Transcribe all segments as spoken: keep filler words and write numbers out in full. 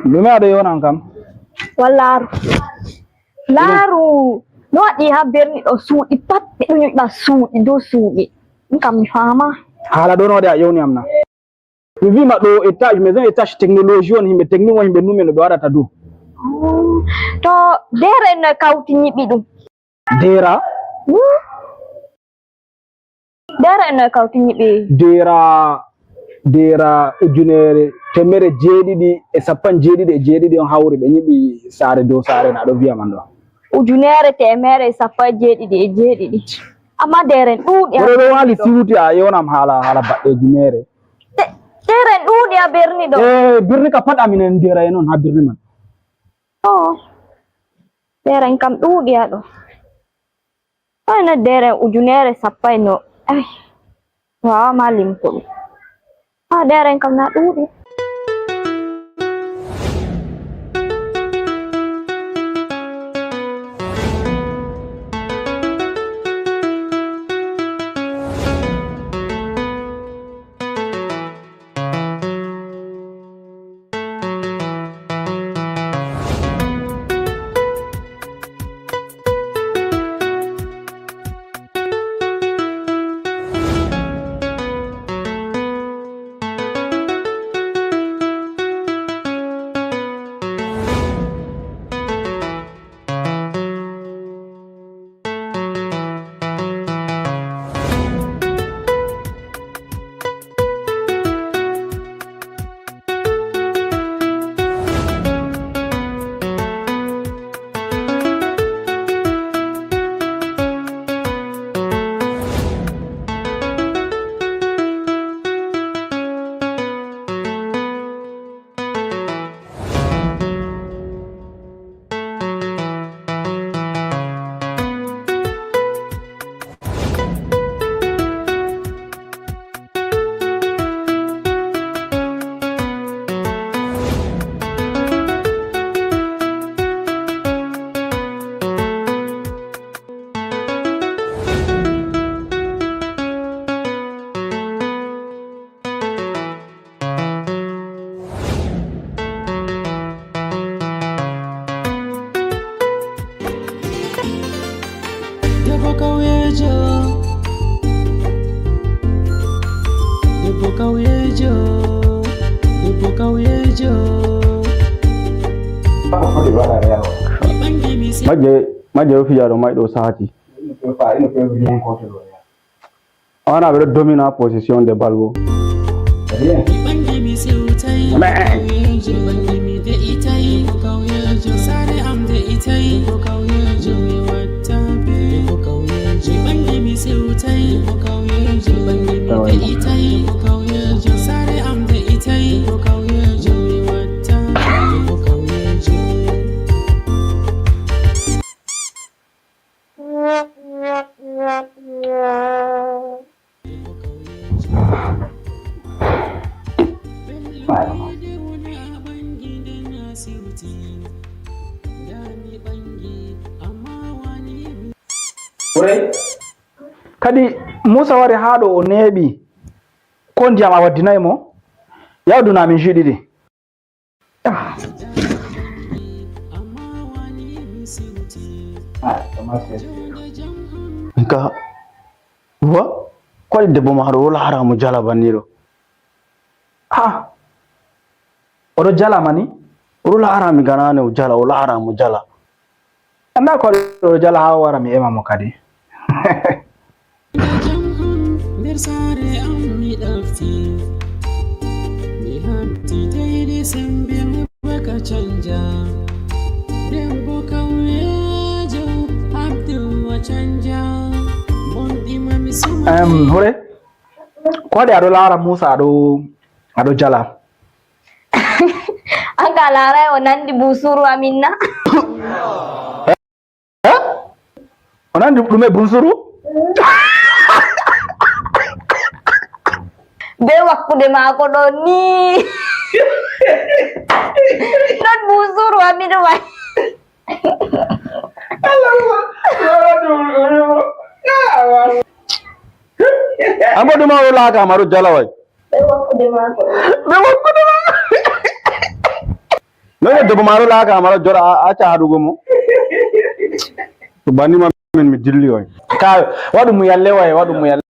Ɗume aɗo yewna am kam? Wallaaru. Laaru, no waɗi haa berniɗo suuɗi pat, ɓe ɗon nyiɓa suuɗi dow suuɗi. Min kam mi faamaa. Haala ɗo no waɗi a ewni am na? Mi wi'i ma ɗo étage, maison étage technologie on, yimɓe technique on, yimɓe numen no ɓe waɗata dow. To deere no e kawti nyiɓi ɗum. Deera? Hmm? Deere no e kawti nyiɓi. Deera, deera ujunere teemere jeeɗiɗi e sappanɗe jeeɗiɗi e jeeɗiɗi on hawri ɓe nyiɓi saare dow saare na ɗo wi'a man ɗo. Ujunere teemere e sappanɗe jeeɗiɗi e jeeɗiɗi. Amma deere ɗuuɗi. Wuro ɗo waali siwti a yonam haala, haala baɗɗeeji mere. De-, deere ɗuuɗi a birni ɗo. Eh, birni ka pat aminen deera en on ha birni man. Oh. Deere en kam ɗuuɗi ha ɗo. Ay, na deere ujunere sappo e no. Ay, mi waawaa ma limtugo. Haa deere en kam na ɗuuɗi. Debbo kawyejo. Debbo kawyejo. Debbo kawyejo. Majje, majje o fijaɗo mayɗo sahati. Wana ɓe ɗo domina position de balbo. Kadi Muusa wari haa ɗo, o neeɓi. Ko ndiyam a waddinay mo? Yawduna min jus ɗiɗi. Ka wa ko waɗi debbo ma ɗo, o laara mo jala banniɗo? Ha, oɗo jala mani? Oɗo laara mi ganane o jala, o laara mo jala. Annda ko waɗi oɗo jala haa o wara mi ema mo kadi. Nder saare am mi ɗafti, mi hatti teyɗi sembe baka canja. Debbo kawyejo Abdul wa canja. Bonɗi ma mi suma. Em, hore? Ko waɗi aɗo laara Muusa aɗo, aɗo jala? An ka laaray o nandi buusuru amin na? Eh? O nandi ɗume bunsuru? Be wakkude maako ɗon ni. Ɗon bunsuru amin wa'i. An bo ɗume o laaka ma ɗo jala wa'i? Be wakkude maako. Be wakkude maako. No yo debbo ma ɗo laaka ma ɗo joɗa a acca haɗugo mo. To banni ma min mi dilli oy. Ka waɗu mu yalle way waɗu mu yalle.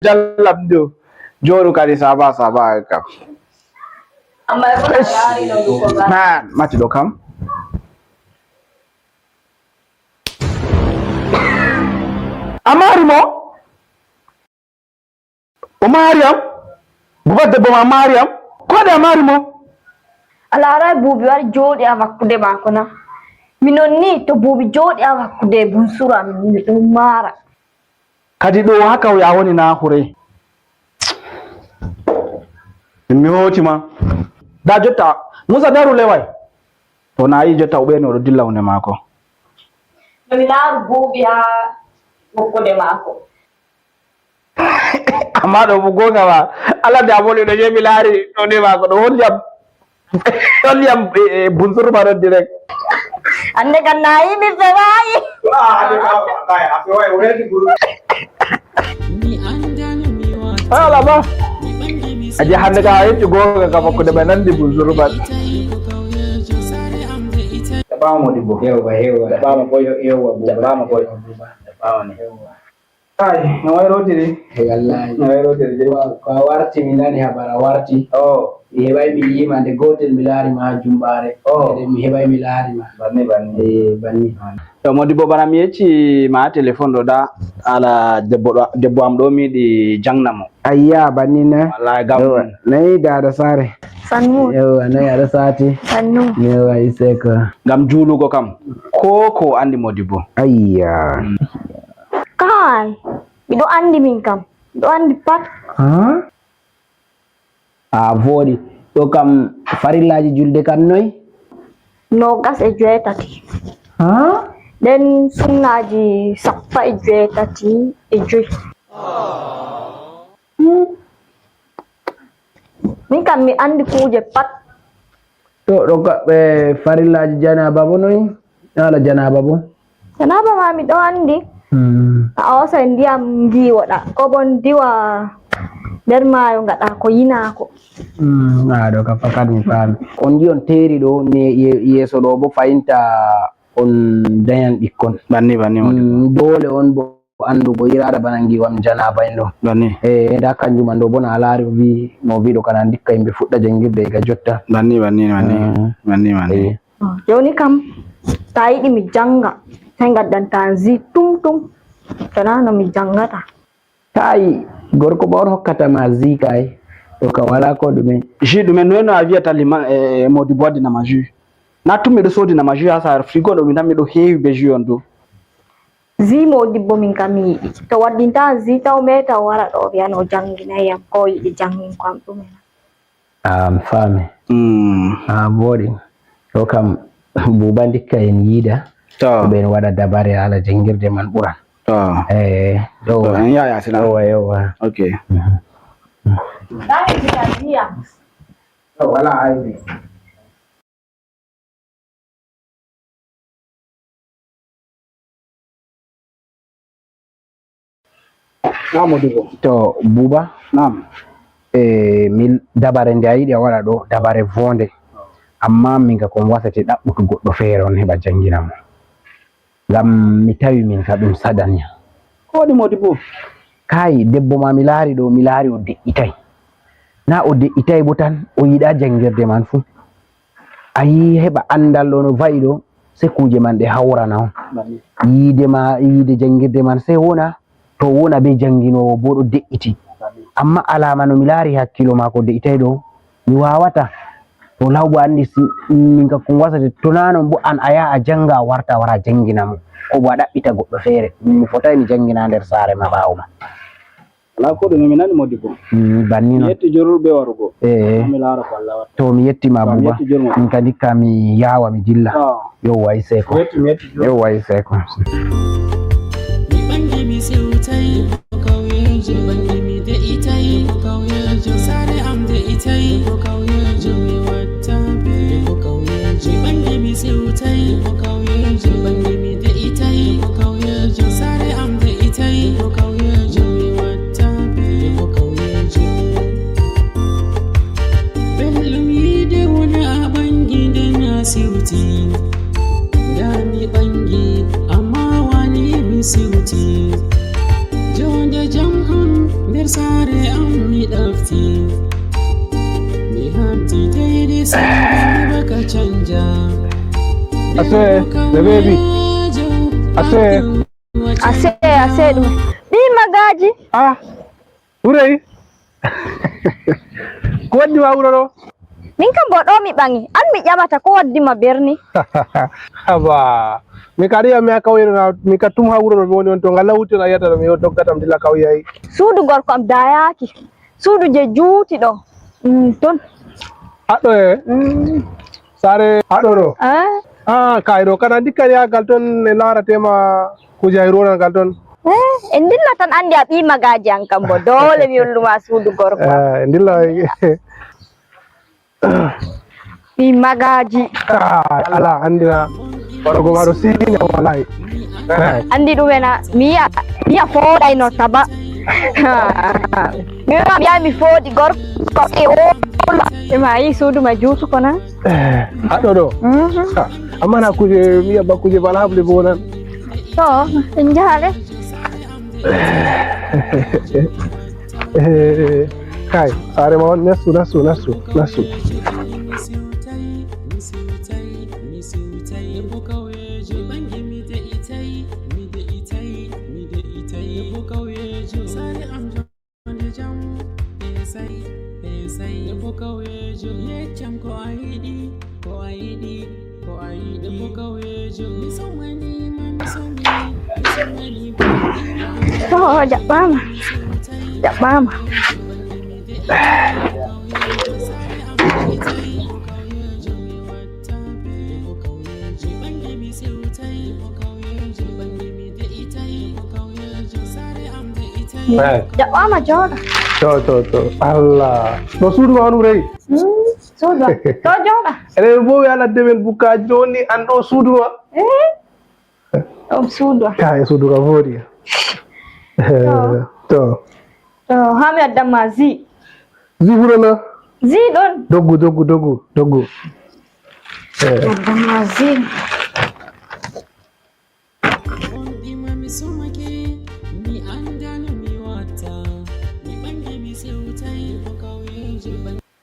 Jallam do joru kadi saba saba kam. Amma e fota yaari no ɗum ko ba. Ha mati ɗo kam. A maari mo? O maari am? Buba debbo ma maari am? Ko waɗi a maari mo? A laaray buubi wari jooɗi a hakkunde maako na? Minon ni to buubi jooɗi a hakkunde e bunsuru am ni mi ɗon maara. Kadi ɗo ha kawya woni na hure. Mi hooti ma. Da jotta Musa daru leway. O na yi jotta o ɓeeni oɗo dilla hunde maako. No mi laaru buubi ha hakkunde maako. Amma ɗo bo gonga ma. Ala de a boli ɗo je mi laari ɗo ne ma ko ɗo holli am. Holli am bunsuru ma ɗon direct. Ande kan na yi mi fewayi. Ala ba. Aje hande ka a yecci gonga ka fakkude ɓe nandi bunsuru ma. Jaɓɓaama Modibbo. Yewwa yewwa. Jaɓɓaama boy. Yewwa buba. Jaɓɓaama boy. Jaɓɓaama ne. Yewwa. Ay, no wayrotiri? Wallahi. No wayrotiri de. Ko a warti mi nani habar a warti. Oh. Mi heɓay mi yiima nde gootel mi laari ma ha jumɓaare. Oh. Nde mi heɓay mi laari ma. Banni banni. Eh, banni. To Modibbo bana mi yecci ma ha téléphone ɗo da ala debbo ɗo debbo am ɗo mi yiɗi jangna mo. Ayya banni na. Wallahi gam. Nayi dada sare. Sannu. Yewwa nayi aɗa sati. Sannu. Yewwa iseko. Gam juulugo kam ko ko andi Modibbo. Ayya. Kai. Miɗo anndi min kam, miɗo anndi pat. Haa? A vooɗi. Ɗo kam farillaaji julde kam noy? Noogas e joweetati. Haa? Nden sunnaaji sappo e joweetati e joy. Hmm. Min kam mi anndi kuuje pat. To ɗo kaɓɓe farillaaji janaaba bo noy? Haala janaaba bo? Janaaba ma miɗo anndi. Hmm. A hoosa ndiyam ndiwoɗa, ko bon diwa nder maayo ngaɗa ko yinaako. Hmm, a ɗo ka fakat mi faami. On ndi on teeri ɗo ne ye- yeeso ɗo bo fayinta on dañan ɓikkon. Banni banni woni. Hmm, doole on bo anndugo iraada bana ngiwam janaaba en ɗo. Banni. E nda kanjum an ɗo bo na a laari o wi no o wi ɗo kana ndikka yimɓe fuɗɗa janngirde ega jotta. Banni banni banni. Hmm. Banni banni. Eh. Jooni kam, to a yiɗi mi jannga, sey ngaddantaa jus tum tum, to naa no mi janngata. Ta'i, gorko ba on hokkata ma jus kay, ɗo ka walaa ko ɗume. Jus ɗume, noy no a wi'ata liman e Modibbo waddina ma jus? Naa tun miɗo soodina ma jus haa saare, frigo ɗo mi tan miɗo heewi bee jus on dow. Jus Modibbo min kam mi yiɗi. To waddintaa jus taw meeta o wara ɗo o wi'a no o jannginay yam ko o yiɗi janngin ko am ɗume na. A mi faami. Mm. A booɗi. Ɗo kam Buuba ndikka en yiida. To. Ɓen waɗa dabare haala janngirde man ɓuran. To. Eh, to yowwa. En yaha yaasi na. Yowwa, yowwa. Ok. Mhm. Ɗa e ndiyam ndiyam. To, wala aybe. Amadou Ba. To Buuba. Naam. E mi dabare nde a yiɗi a waɗa ɗo, dabare voonde. Amma min ka ko mi wasete ɗaɓɓutu goɗɗo feere on heɓa janngina mo. Ngam mi tawi min ka ɗum saɗani yam. Ko waɗi Modibbo? Kaayi, debbo ma mi laari ɗo, mi laari o de'itaay. Naa o de'itaay bo tan, o yiɗaa janngirde man fuu. A yi'i heɓa anndal ɗo no va'i ɗo, sey kuuje man ɗe hawrana on. Yiide ma, yiide janngirde man sey wona, to wona bee jannginoowo boo ɗo de'iti. Ammaa alaama no mi laari hakkiilo maako de'itaay ɗo, mi waawataa. To law boo anndi si min kam ko mi wasata, to naa non boo an a yaha a jannga a warta a wara a janngina mo. Koo boo a ɗaɓɓita goɗɗo feere. Min mi fotaay mi janngina nder saare ma ɓaawo ma. Alaa koo ɗume, mi nani modibbo. Mm, banni non. Mi yetti jurul bee warugo. Eh. Haa mi laara ko Allah watta. To mi yetti ma buuba. To mi yetti jurul. Min kadi ka mi yaawa mi dilla. Ah. Yowwa, iseko. Mi yetti, mi yetti jurul. Yowwa, iseko. Mi ɓangi mi siwtay ko kawyeejo, mi ɓangi mi de'itay ko kawyeejo, saare am de'itay ko kawyeejo, mi watta bee ko kawyeejo. Mi ɓangi mi siwtay ko kawyeejo, mi ɓangi mi de'itay ko kawyeejo, saare am de'itay ko kawyeejo, mi watta bee ko kawyeejo. Belɗum yiide wona a ɓangi nden a siwti. Ndaa mi ɓangi, ammaa wani mi siwti. Joonde jam on nder saare am mi ɗafti. Mi habdi deyde sannde mi baka canja. Ase, the baby. Ase. Ase, ase ɗum. Ɓii magaaji. Ah, Wurey. Ko waddi ma wuro ɗo? Min kam bo ɗo mi ɓaŋi. An mi ƴamata ko waddi ma berni? Haba. Mi ka ɗo mi ha kauye ɗo na, mi ka tum ha wuro ɗo mi woni on to ngal lawti na yata ɗo mi yo doggatam dilla kauye ay. Suudu gorko am dayaaki. Suudu je juuti ɗo. Mm, ton. Haɗo e? Mm. Sare haɗo ɗo? Ah. Ah, kay ɗo kana dikkani ha gal ton e laratema kuja e ronal gal ton. Eh, en ndilla tan andi a ɓii magaji an kam bo dole mi holluma suudu gorko. Eh, en ndilla. Ɓii magaji. Ah, ala andina. Wala go maɗo sini wallahi. Eh. Andi ɗum ena mi yiya mi yiya fooɗayno taba. Mi wiya mi yaha mi fooɗi gorko e o e ma yi suudu ma juutu ko nan. Eh, haɗo ɗo. Mhm. Ah, amma na kuje mi yiya ba kuje valable bo nan. To, en jaale. Eh, kay, saare ma on, nastu, nastu, nastu, nastu. To, jaɓɓaama. Jaɓɓaama. Eh. Jaɓɓaama jooɗa. To, to, to. Allah. Ɗo suudu ma on wurey? Mm, suudu am. To jooɗa. Eɗen mbowi ala demen bukka jooni an ɗo suudu ma? Eh. Ɗo suudu am. Ka e suudu ka vooɗi. To. To. To, haa mi addan ma zi. Zi wuro na? Zi ɗon. Doggu, doggu, doggu, doggu. Eh. Addan ma zi.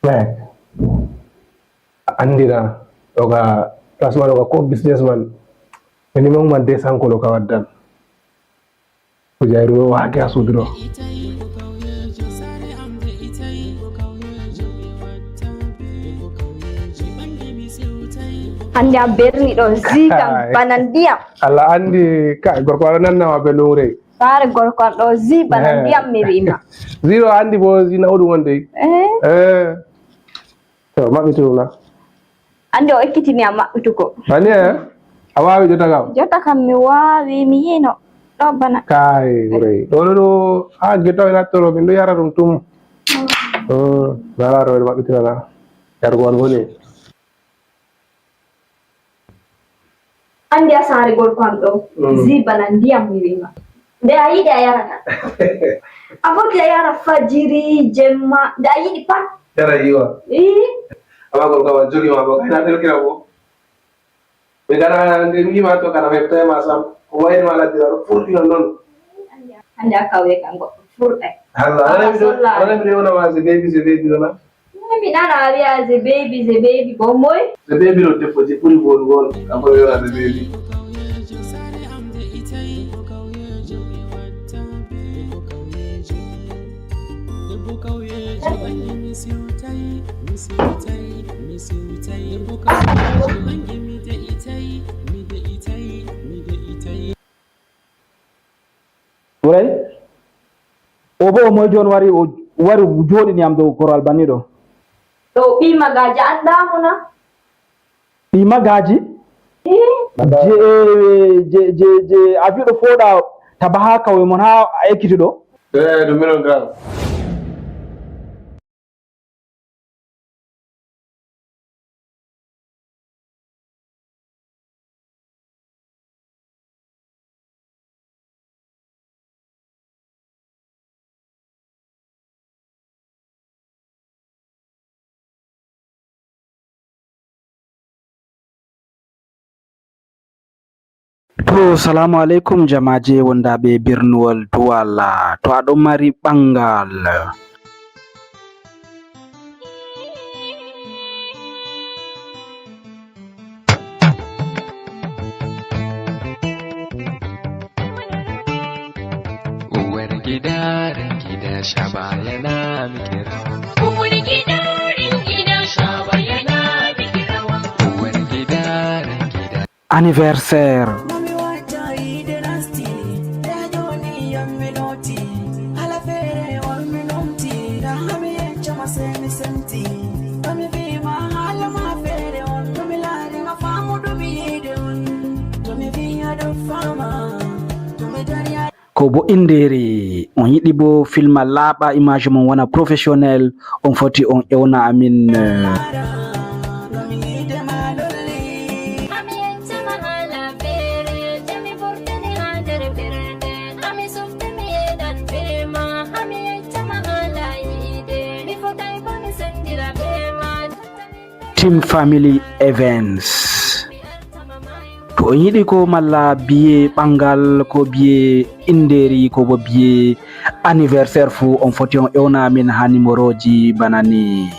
Eh. A anndira ɗo ka plasma ɗo ka ko businessman. Minimum man deux cents kolo ka waddan. Ko jayru o waake ha suudu ɗo. Hannde a berni ɗo zi kam bana ndiyam. Allah anndi kay gorko aɗa nannama be lowre. Saare gorko an ɗo zi bana ndiyam mi wi'ima. Zi ɗo anndi bo zi nawɗum on dey. Eh. Eh. To maɓɓitu na. Anndi o ekkitini am maɓɓitugo. Ani e? A waawi jota kam? Jota kam mi waawi mi yiino. Ɗo bana. Kay wurey. Ɗo ɗo ɗo ha geta o nattoro min ɗo yara ɗum tum. Hmm, nala to ɓe maɓɓitina na. Yargo on woni. Anndi a saare gorko am ɗo. Mm. Zi bana ndiyam mi wi'ima. Nde a yiɗi a yarata. A foti a yara fajiri, jemma, nde a yiɗi pat. Yara yiwa. Ii. Amma gorko am jogi ma bo kayna ɗelkira bo. Ɓe gana nde mi yima to kana ɓe tawma sam. Ko wayno ala dira ɗo furɗi non non. Anndi a kawye kan goɗɗo furɗay. Allah, ala mi ɗo, ala mi ɗo wona ma se baby, se baby wona. Mi nana a wiya the baby, the baby, ko moy? The baby no debbo je ɓuri wonugol kanko ɓe wiya the baby. Ɓuray o bo o moy jon wari o wari jooɗini am dow korwal banni ɗo. Ɗo ɓii magaji anndaamo na? Ɓii magaji? Je je je je a viɗo fooɗa taba ha kawye mon ha a ekkiti ɗo. Eeh ɗum minon gal. To salaamu aleykum jamaaje wondaaɓe birnuwol Duwala, to aɗo mari ɓanngal. Uwar gida, ran gida, shaba yana miki rawa. Uwar gida, ran gida, shaba yana miki rawa. Uwar gida, ran gida. Anniversaire. Ko bo indeere on yiɗi bo filma laaɓa image mon wona professionnel, on foti on ewna amin. Team Family Events. To on yiɗi ko malla biye ɓanngal ko biye indeeri ko bo biye anniversaire fuu on foti on ewna amin ha nimorooji bana ni.